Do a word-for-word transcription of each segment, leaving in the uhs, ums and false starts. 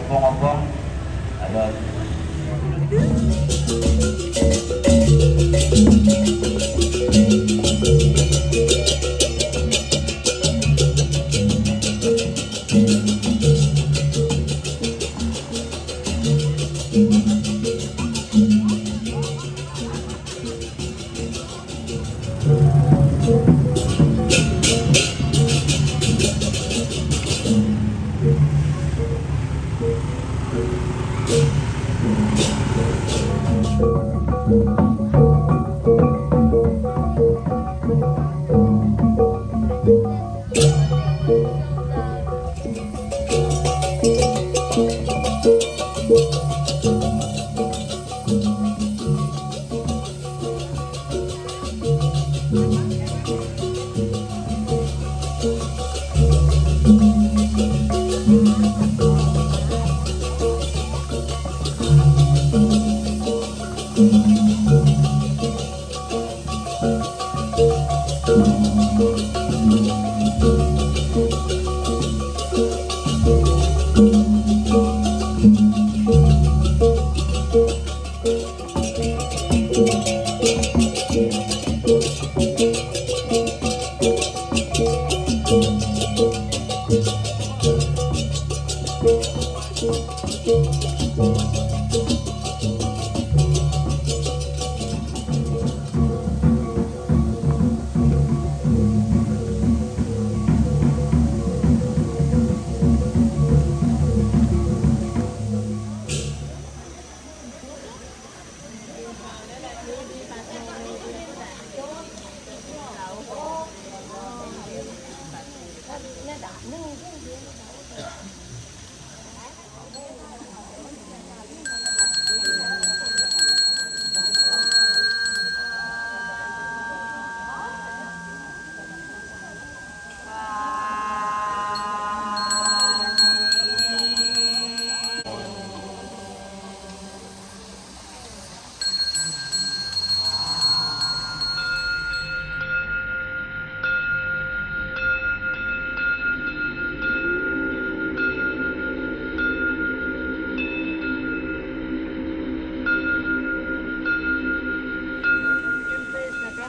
Obong-obong, alon.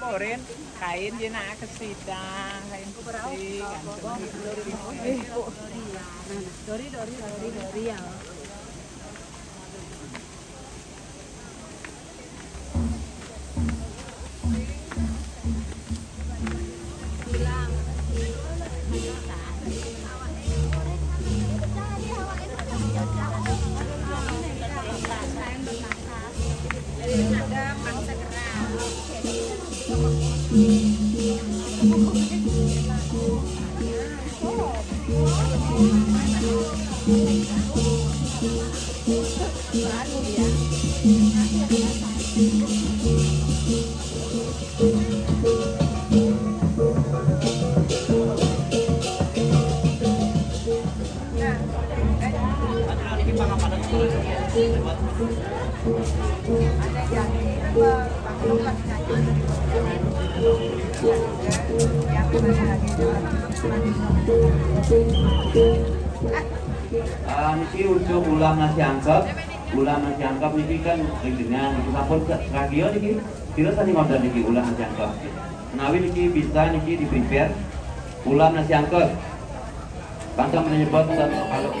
Borin, kain dina kasida, kain putih, kan. Dori, dori, dori, dori, ya. Ah, niki untuk ulam nasi angkep. Ulam nasi angkep niki kan ringan, niki sampun se-, radio niki. Kira sani ngoten niki ulam nasi angkep. Menawi niki bisa niki di-prepare ulam nasi angkep. Bangsa menyebut dan kalau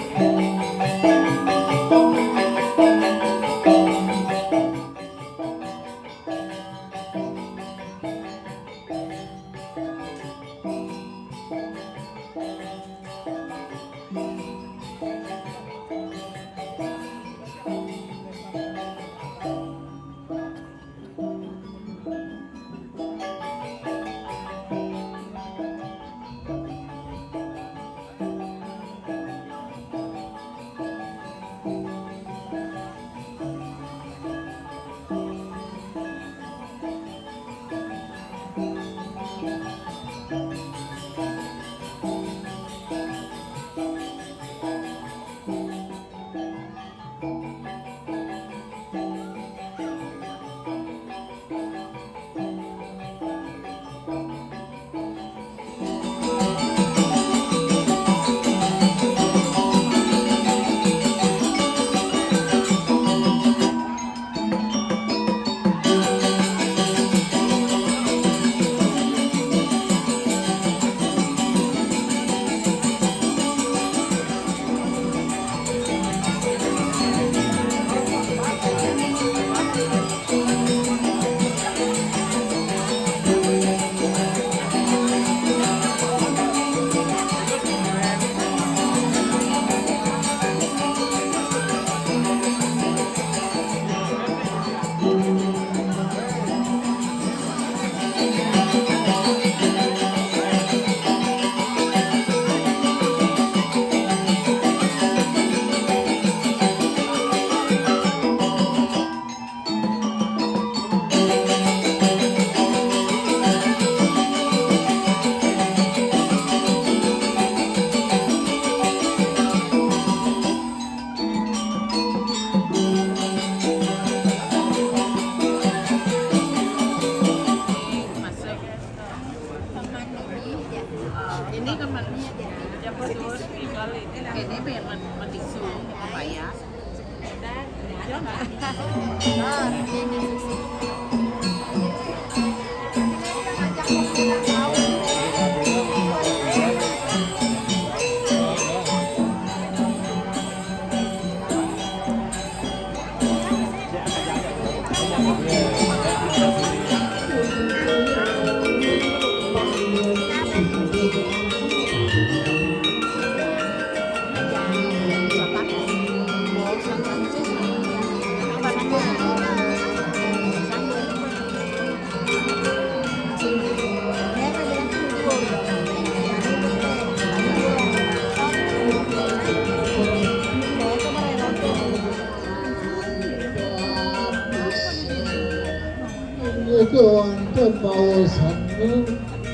Itu enten maosan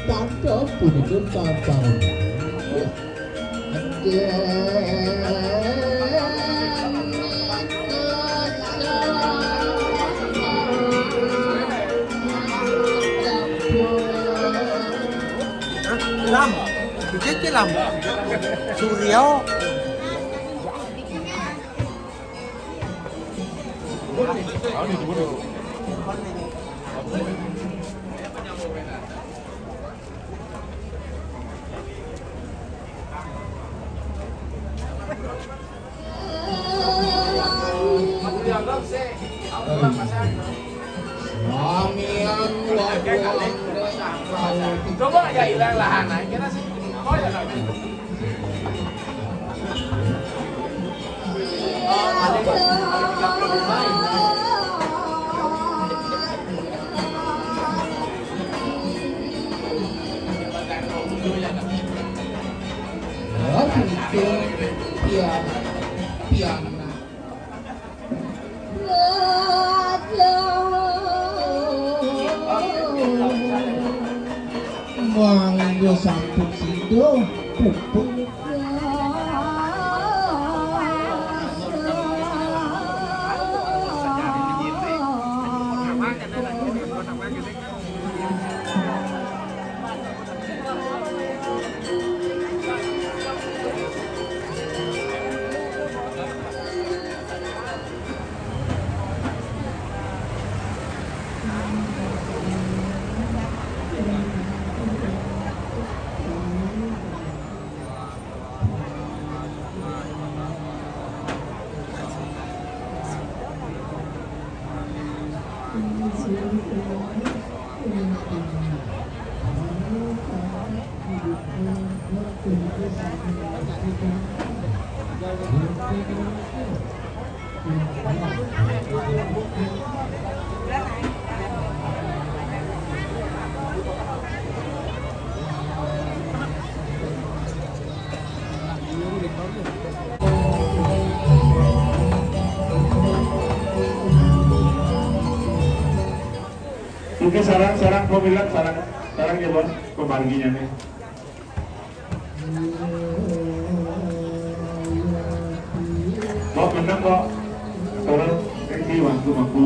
tante pun itu tante. Lam, pikir ke Lam. Suryo. Coba ya hilang lahan aja sih. Oh ya. Pian, pian. Mangga sampun sida puput. Oke, sareng, sareng, pemilik, sareng, sareng ya, Bos, pembagiannya. Kok menang kok? Turun, thank you, waktu, waktu.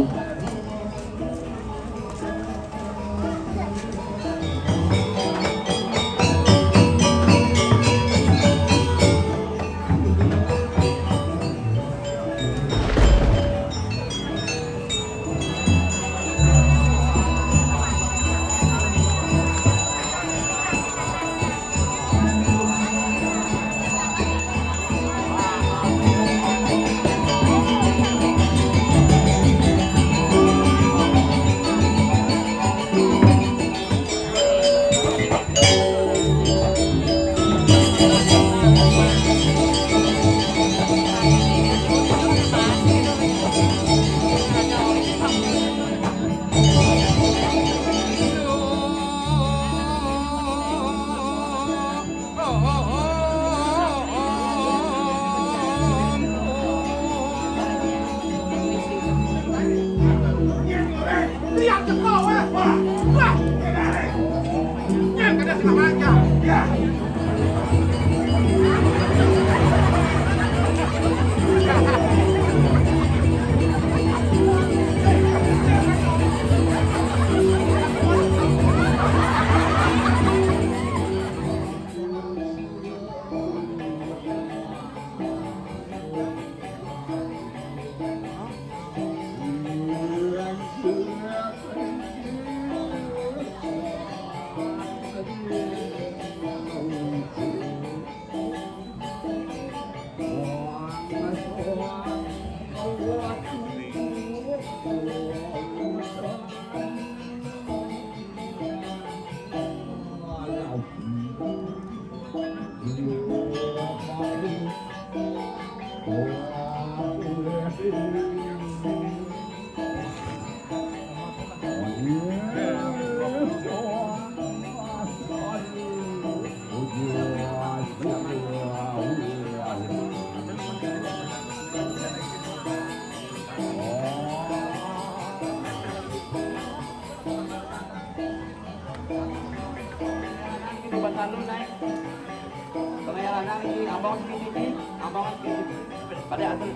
Tambang sedikit, tambang sedikit. Pada atur,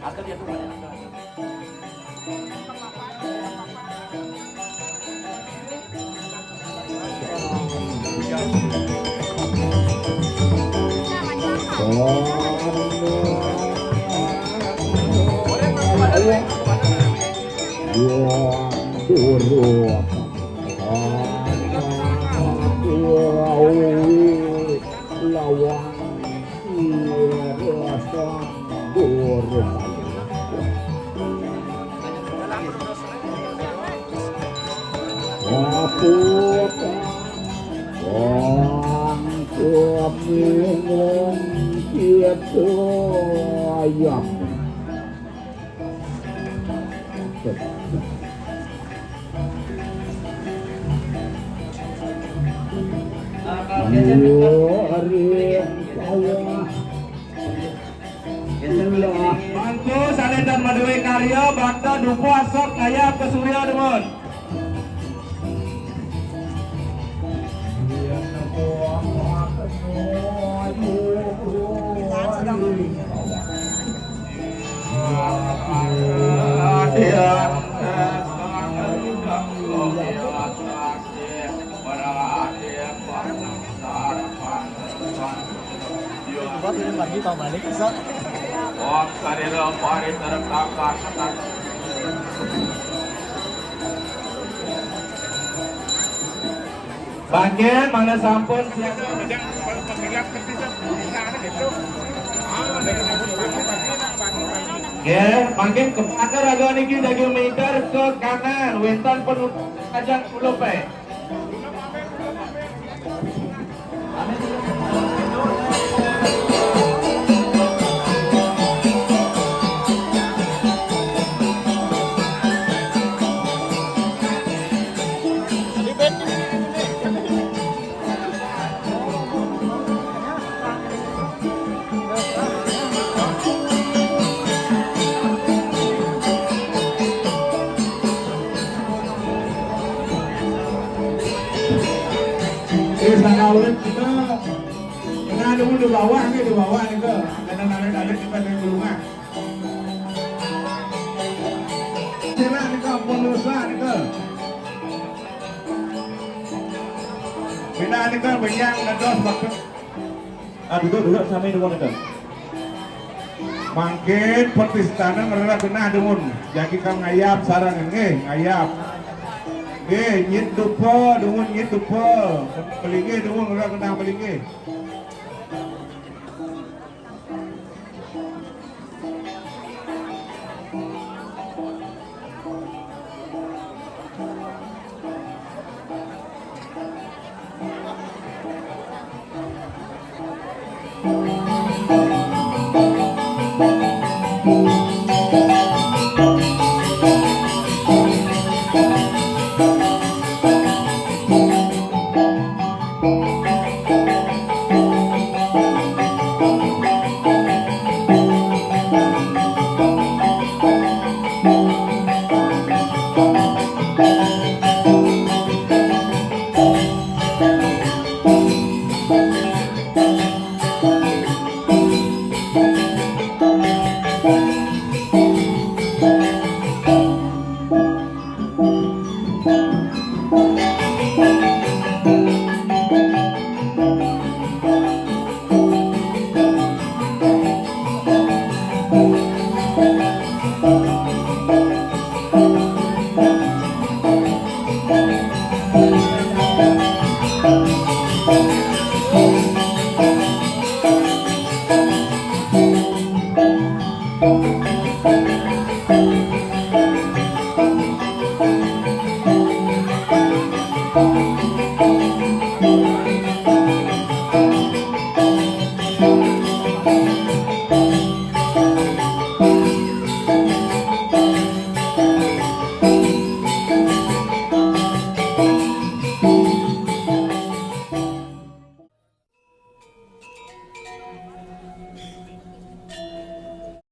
atur dia tuh, pada atur. Lawang Ira Sambur. Aku tak bangkit minum kita ayam. Hari Mangku, Saleh dan Madwe Karya, Bakta, Dupo, Asok, Kaya, Kesurya, Demon. Coba pilih lagi, Bang, balik, bisa. Bangkit, mana sampun siap? Ya, bangkit ke pagar raga niki daging meter ke kanan, wénten penutup ajang kula pe. Eh, sana urip kita. Kena ada di bawah ni, di bawah ni ke. Kena narik-narik kita dari gulungan. Sira nika ampun dosa nika. Pina nika benyang ngedos waktu. Ah, duduk, duduk sami dulu nika. Mangkin pertistana ngerera genah dumun. Jagi kang ngayap sareng nggih, ngayap. Nggih, nyit dupa, dumun nyit dupa. Pelinggih dumun ngerera genah pelinggih.